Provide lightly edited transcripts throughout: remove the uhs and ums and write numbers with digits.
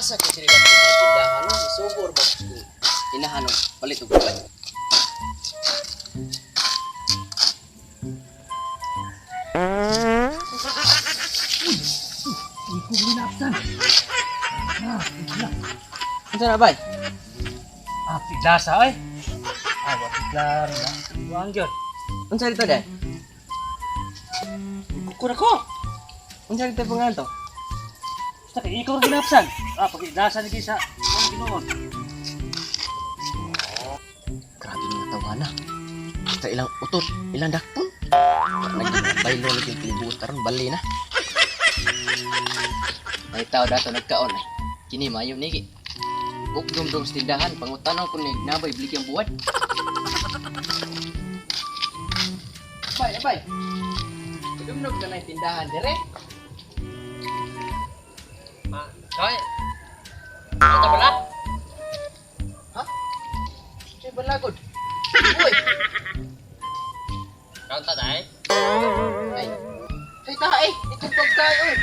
Asa ko sila dapat mga tindahan no? Isugor ba kung inahan og palit og buhat? Unsa na bay? Ah, piglasa ay. Ah, wa klaro na. Wang gyud. Unsa dito day? Kukur ako. Unsa dito pangalan to? Basta kay ikaw ra ginapsan. Ah, pag-ilasa ni sa ang Ginoo. Grabe mga tawana. Basta ilang utot, ilang dakpon. Nagbaylo na yung kalibutan ron, bali na. May tao dato nagkaon eh. Kini mayo niki. Ugdom-dom sa tindahan, pangutanaw ko ni nabay blik ang buwan. Bay, abay. Dumnog ka na yung tindahan, dire. Ma, soy. Ito pala? Ha? Sa'yo balagod. Uy! Kaunta tayo. Ay, ay tae, itong pagtae, oy.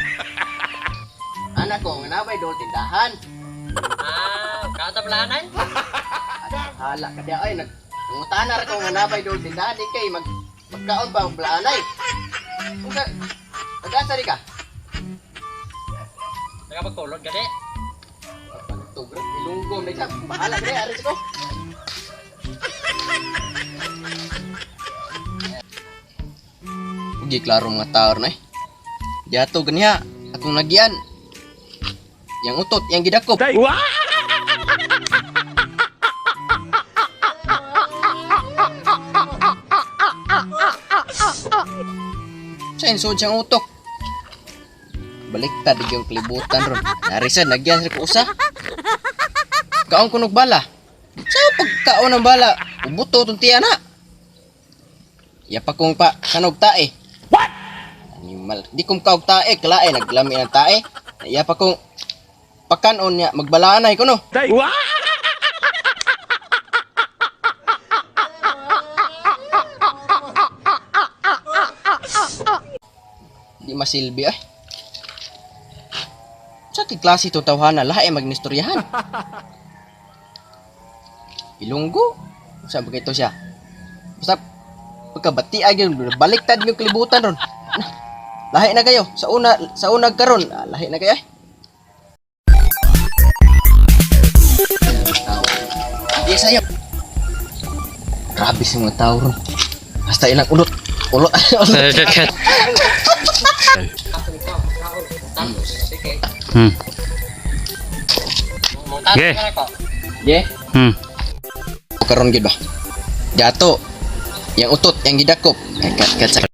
Anak ko, nga nabay doon tindahan. Ah, kaunta pala anay? Hala ka diya, ay, nangutana ra ko nga nabay doon tindahan, di kay magkaon pa ang blaanay. Unsa, nag-asa di ka? Nakapagkulod ka di. Pagtugro, ilunggom na siya. Bahala ka diya, aris ko. Ugi, klaro mga tao na eh. Diato ganiha, akong nagyan. Yang utot, yang gidakop. Sa insuod siyang utok. Baliktad yung kalibutan ron. Narisan, nagyan sa ko usa. Kaon kunog bala. Sa pagkaon ng bala, ubuto tong tiyan na. Ya pa kong pa kanog tae. What? Animal. Di kong kaog tae, kalae naglami ng tae. Ya pa kong pakanon niya, magbalanay ko no. Di masilbi ay. Sa ti klase to tawhana lahi magnistoryahan. Ilonggo. Sa ba ito siya? Basta pagkabati ay gyud baliktad yung kalibutan ron. Nah, lahi na kayo sa una karon, ah, lahi na kayo eh. Di sayo. Grabe sa mga tao ron. Basta ilang ulot. Ulot. Ulot. Mutang Okay. ka ko. Yeah. Hmm. Karon gid ba? Dato. Yang utot, yang gidakop. Ay, kat kat sa